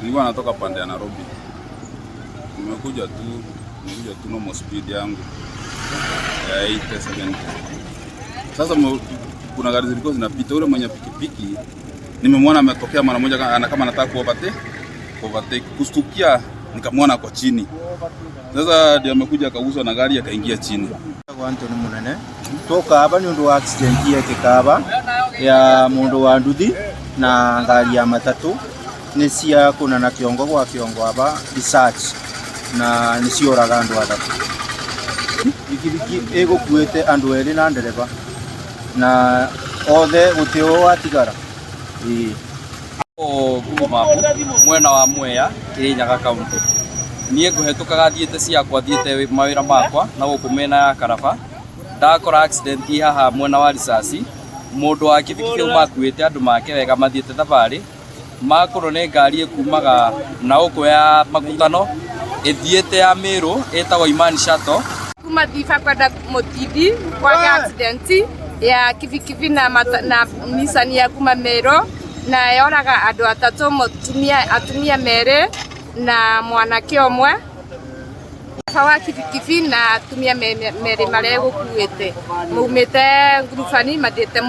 Nilikuwa natoka pande ya Nairobi. Nimekuja tu normal speed yangu ya 80 70. Sasa kuna gari zilikuwa zinapita, ule mwenye pikipiki nimemwona ametokea mara moja kama anataka ku overtake, kustukia nikamwona kwa chini. Sasa ndio amekuja akaguswa na gari akaingia chini. Kwa Anthony Munene toka aba ni undu wa accident yekika aba ya mundu wa nduthi na ngari ya matatu ni cia kunana kiongo gwa kiongo aba research na ni cioraga andu athatu. Bikibiki igukuite andu eri na ndereba na othe guti watigara, ii. Google Map mwena wa Mwea, Kirinyaga County. Niĩ ngũhetũkaga thiĩte ciakwa, thiĩte mawĩra makwa na gũkũ mĩena ya Karaba, ndakora accident haha mwena wa Risasi. Mũndũ wa kibikibi makuĩte andũ make wega, mathiĩte thabarĩ, makũrwo nĩ ngari ĩkumaga na gũkũ ya makutano ĩthiĩte ya Meru ĩtagwo Imani Shuttle. Kuma Thiba kwenda Mutindi kwaga accident ya kibikibi na Nissan ya kuma Meru na yoraga andu atatu, mutumia, atumia merĩ na mwanake ũmwe. Baba wa kibikibi na atumia merĩ maregũkuĩte maumĩte ngurubani mathiĩte.